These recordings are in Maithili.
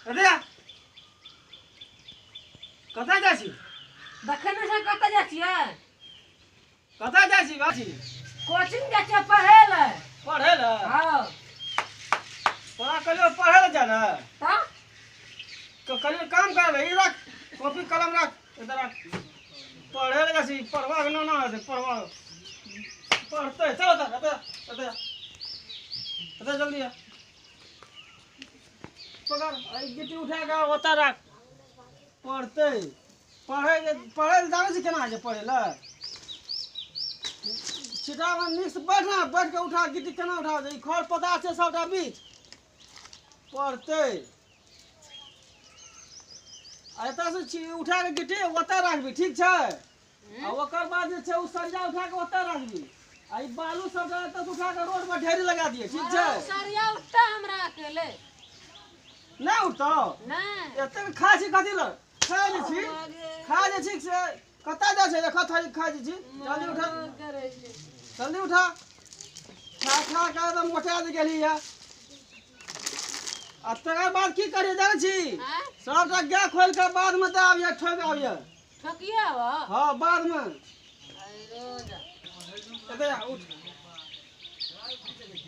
कतऽ कतऽ जाइ छी? देखै नहि छै कतऽ जाइ छियै? कतऽ जाइ छी बाजी? कोचिंग जाइ छियै पढ़ै लए। पढ़ै लए? हँ। तोरा कहलियौ पढ़ै लए जाइ लए? तऽ? कहलियौ काम करै लए। ई राख कॉपी कलम राख इधर राख। पढ़ै लए जाइ छी, पढ़बाक ना ना हेतै, पढ़बा पढ़तै। चल एतऽ एतऽ एतऽ एतऽ जल्दी आ। पकड़ एहि गिट्टी उठा कऽ ओतऽ राख। पढ़तै पढ़ै पढ़ै लए जानै छी केना होइ छै पढ़ै लए? छिटामे नीकसँ बैठ ने, बैठ कऽ उठा गिट्टी केना उठाबै छै? ई खर पता छै सबटा बीच। पढ़तै आ एतऽसँ उठा कऽ गिट्टी ओतऽ राखबी, ठीक छै? आ ओकर बाद जे छै ओ सरिया उठा कऽ ओतऽ राखबी। आ ई बालू सबटा एतऽसँ उठा कऽ रोड पर ढेरी लगा दियै, ठीक छै? सरिया उठता हमरा अकेले नहि उठतौ? नहि। एतेक खाइ छी कथी लए? खाइ जे छी, खाइ जे छी से कतऽ जाइ छै? एखन थारी खाइ जे छी। जल्दी उठा, जल्दी उठा। खा खा कऽ एकदम मोटा जे गेली यऽ। आ तकर बाद की करियै जानै छी? सबटा गाय खोलि कऽ बादमे दए आबियै, ठोकि आबियै। ठोकिए आबऽ? हँ, बादमे। एतऽ आ, उठ।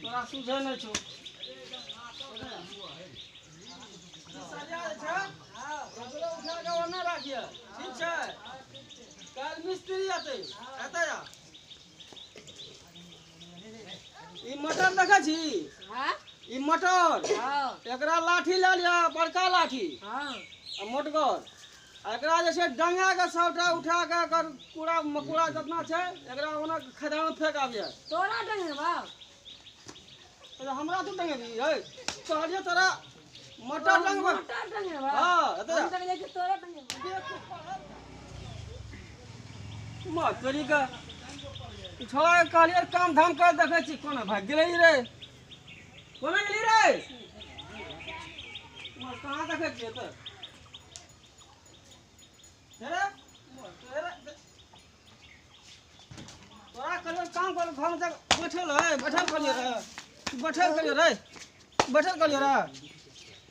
तोरा सुझै नहि छौ। सरिया जे छै ओकरो उठा कऽ ओन्ने राखियै, ठीक छै? काल्हि मिस्त्री एतै। एतऽ आ। ई मटर देखै छी? ई मटर एकरा लाठी लए लिअ, बड़का लाठी आ मोटगर। एकरा जे छै डंगा के सबटा उठा कऽ एकर कूड़ा मकोड़ा जितना छै एकरा ओना खदान फेंक आबियै। तोरा डंगेबा? हमरा तू डंगेबी? है कहलियौ तोरा मटर डंगबा। मटर डंगेबा? हँ, एतऽ हम तऽ कहलियै कि तोरा डंगेबा। माँ तोरी के छोड़ा के कहलियै काम धाम कर, देखै छी कोना भागि गेलै रे। कोना गेली रे? कहाँ देखै छियै तऽ? रे तोरा कहलियौ काम कर, घर जा बैठल है, बैठल कहलियै रे, बैठल कहलियै रे, बैठल कहलियै रे।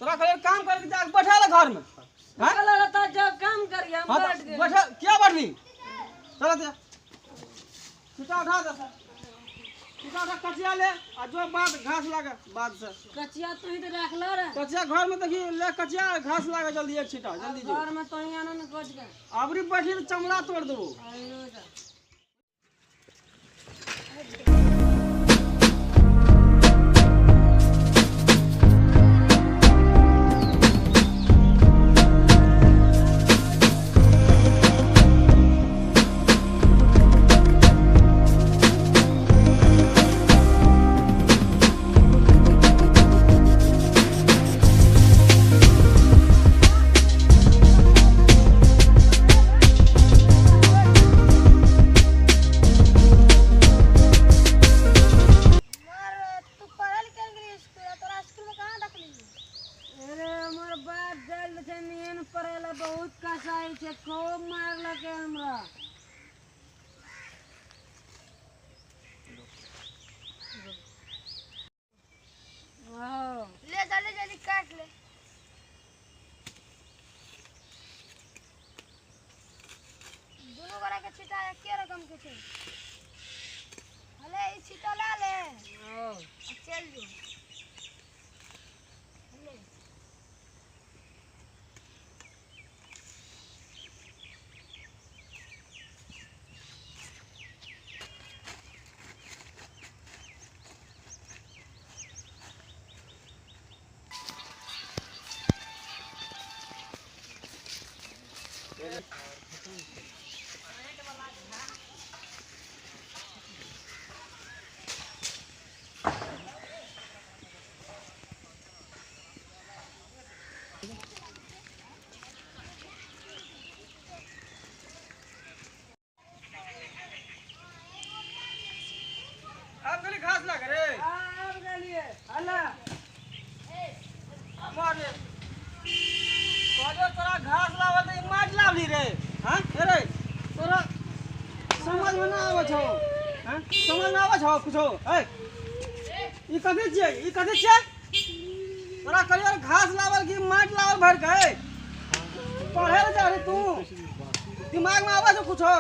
तोरा कहलियौ काम कर जा बैठल है घरमे। हाँ? जा काम करियै, हम बैठ गेलियै। बैठल किया बैठली? चल दे छिटा उठा दे, छिटा उठा कचिया ले आ जो बाद घास लागे बाद से। कचिया तू ही तो रखलो रे। कचिया घर में देखी ले, कचिया घास लागे जल्दी एक छिटा जल्दी जो। घर में तो ही आना न कोच के। अबरी बैठली तो चमड़ा तोड़ देबो। बहुत कसाई छै, खूब मारलकै हमरा। ले जल्दी जल्दी काट ले। दोनों गोरा के छिटा एके रकम के छै। हले ई छिटा ला ले चल जो। हले घास लागे रे। आब गेलियै। हला मारे कहलियौ तोरा घास लाबल तऽ ई माटि लाबली रे। हाँ रे तोरा समझ में ना आबै छौ? हाँ समझ में आबै छौ कुछो? है ई कथी छियै? ई कथी छियै? तोरा कहलियो घास लावल की माटि लावल भर के पढ़े ले जा रही तू, दिमाग में आवे छौ कुछो?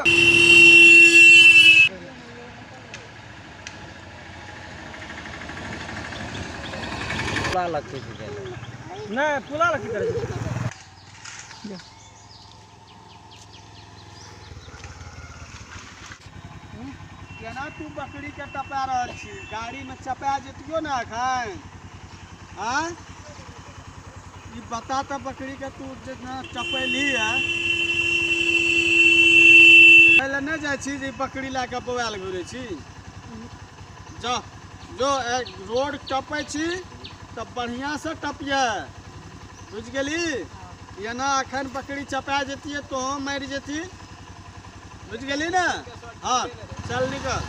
पुला लगतै छै जाय। नहि पुला लग की करै छै? केना तू बकरी के टपा रहल छी? गाड़ी में चपा जेतियो ने एखन। आँ ई बता तऽ बकरी के तू जेना चपेली है पहिले नहि जाइ छी जे बकरी लए कऽ बौआल घुरै छी। जा जो रोड टपै छी तऽ बढ़िआँ से टपिए, बुझि गेली? एना एखन बकरी चपा जेतियै तो मरि जेती, बुझि गेली ने? हाँ चल निकल।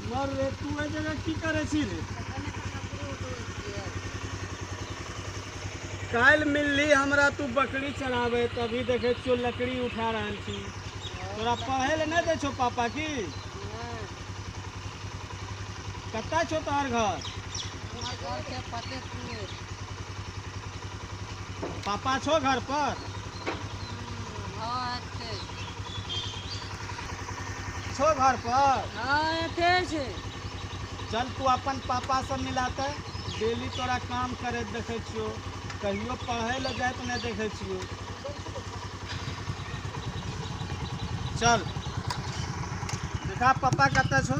मर रे तू एहि जगह की करै छी रे? काल्हि मिलली हमरा तू बकरी चराबै, तभी देखै छियौ लकड़ी उठा रहल छी। तोरा पढ़ै लए नहि दै छौ पापा की? कतऽ छौ तोहर घर? पापा छौ घर पर? छौ घर पर? चल तू अपन पापा से मिलाते। डेली तोरा काम करैत देखै छियौ, कहियो पढ़ै लए जाइत नहि देखै छियौ। चल देखा पापा कतऽ छौ।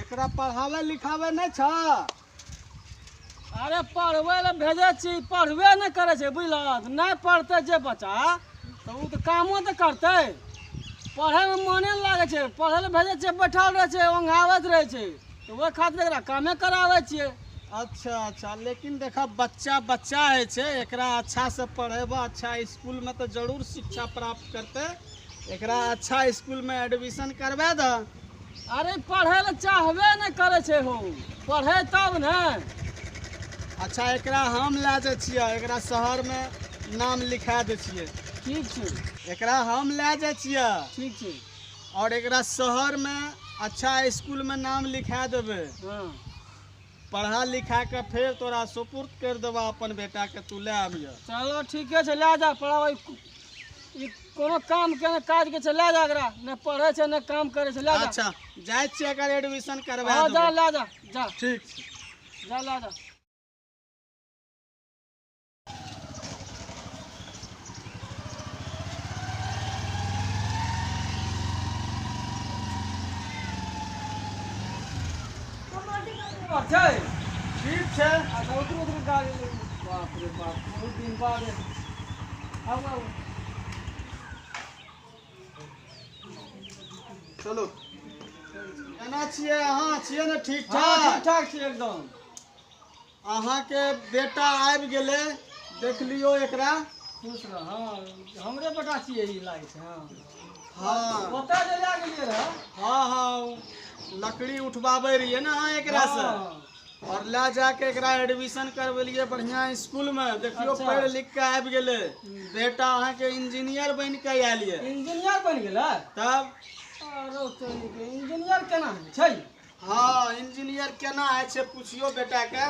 एकरा पढ़ावे लिखावे नहि छ? अरे पढ़बै लए भेजै छी, पढ़बे नहि करै छै, बुझलक? नहि पढ़तै जे बच्चा तऽ ओ तऽ कामो तऽ करतै। पढ़ैमे मोने नहि लागै छै, पढ़ै लए भेजै छियै बैठल रहै छै, ओंघाबैत रहै छै, तऽ ओहि खातिर एकरा कामे कराबै छियै। अच्छा अच्छा, लेकिन देखा बच्चा बच्चा होइ छै, एकरा अच्छा से पढ़ेबा अच्छा स्कूल में तऽ जरूर शिक्षा प्राप्त करतै। एकरा अच्छा स्कूल में एडमिशन करवा दऽ। अरे पढ़ै लए चाहबे नहि करै छै हो, पढ़ै तब ने। अच्छा एकरा हम लए जाइ छियै, एकरा शहरमे नाम लिखा दै छियै। ठीक छै। एकरा हम लए जाइ छियै। ठीक छै। और एकरा शहरमे अच्छा स्कूलमे नाम लिखा देबै। हाँ। पढ़ा लिखा के फेर तोरा सुपुर्द कर देबा अपन बेटा के, तू लए आबिह। चलो ठीके छै, लए जा पढ़ाबै। ई कोनो काम के नहि काज के छै, लए जा एकरा। नहि पढ़ै छै नहि काम करै छै, लए जा। अच्छा जाइ छियै एकर एडमिशन करवा हाँ जा देबै। लए जा, जा। ठीक छै, जा लए जा। छै ठीक छै। अच्छा उतरू उतरू गाड़ी। बाप रे बाप, बहुत दिन बाद आउ आउ। चलो केना छियै अहाँ? छियै ने ठीक हाँ ठाक? ठीक ठाक छियै एकदम। अहाँके बेटा आबि गेलै, देख लियौ एकरा। खुश रह। हाँ हमरे बेटा छियै ई लागै छै। हाँ हाँ ओतऽ जे लए गेलियै रहए। हाँ हाँ लकड़ी उठबाबै रहियै ने अहाँ एकरा से, और लए जाके एकरा एडमिशन करबेलियै बढ़िया स्कूल में। देखियौ अच्छा। पढ़ि लिख के आबि गेलै बेटा, अहाँके इंजीनियर बनि के आयल ये। इंजीनियर बनि गेलै? तब अरे तोरीके, इंजीनियर केना होइ छै? हाँ इंजीनियर केना होइ छै पुछियौ बेटा के।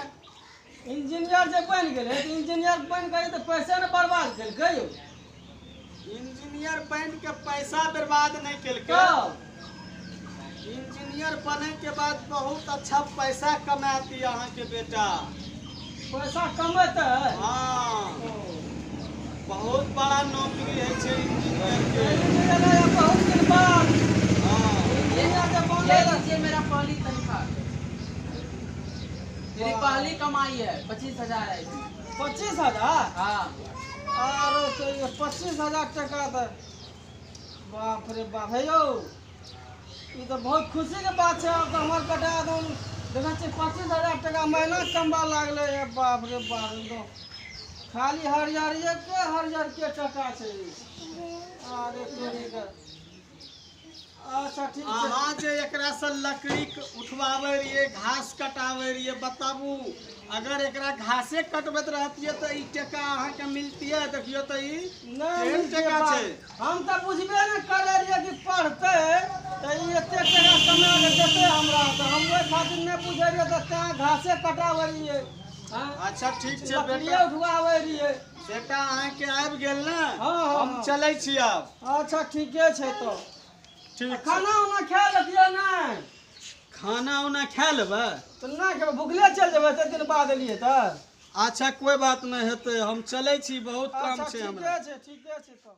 इंजीनियर जे बनि गेलै तऽ इंजीनियर बनि गेलै तऽ पैसे ने बर्बाद केलकै यौ। इंजीनियर बनि के पैसा बर्बाद नहि केलकै। तब इंजीनियर बने के बाद बहुत अच्छा पैसा कमाती अहाँके बेटा। पैसा कमेतै? हाँ बहुत बड़ा नौकरी है छै इंजीनियर के। इंजीनियर बहुत दिन बाद। हाँ इंजीनियर जे बनलै ये लीजिए मेरा पहली तनख्वाह, मेरी पहली कमाई है 25,000 आई थी। 25,000? हाँ। अरे तो ये 25,000 टका तऽ बाप रे बाप। हे यौ ई तऽ बहुत खुशी के बात छै। आब तऽ हमर बेटा एकदम देखै छियै 25,000 टका महीना कमबा लागलै। हे बाप रे बाप, एकदम खाली हरियरिये के हरियर के टका छै। अरे तोरी के, अच्छा ठीक छै। अहाँ जे एकरा से लकड़ी उठवाबै रहियै, घास कटाबै रहियै, बताबू अगर एकरा घासे कटबैत रहतियै तऽ ई टका अहाँके मिलतियै? देखियौ तऽ ई नहि केहन मिलतै टका बाप। छै। हम तऽ बुझबे ने करै रहियै कि पढ़तै तऽ ई एते टका कमा कऽ देतै हमरा, तऽ हम ओहि खातिर नहि बुझै रहियै, तऽ तैं घासे कटाबै रहियै। हँ, अच्छा ठीक छै लकड़िये बेटा। उठवाबै रहियै। बेटा अहाँके आबि गेल ने? हँ, हँ, हम हँ। चलै छी आब। अच्छा ठीके छै तऽ। ठीक छै। खाना उना खा लेतियै ने? खाना उना खा लेबै। तऽ नहि खेबै, भुखले चलि जेबै? एते दिन बाद एलियै तऽ। अच्छा कोइ बात नहि हेतै, हम चलै छी, बहुत काम अच्छा छै हमरा। ठीके छै, ठीके छै तऽ।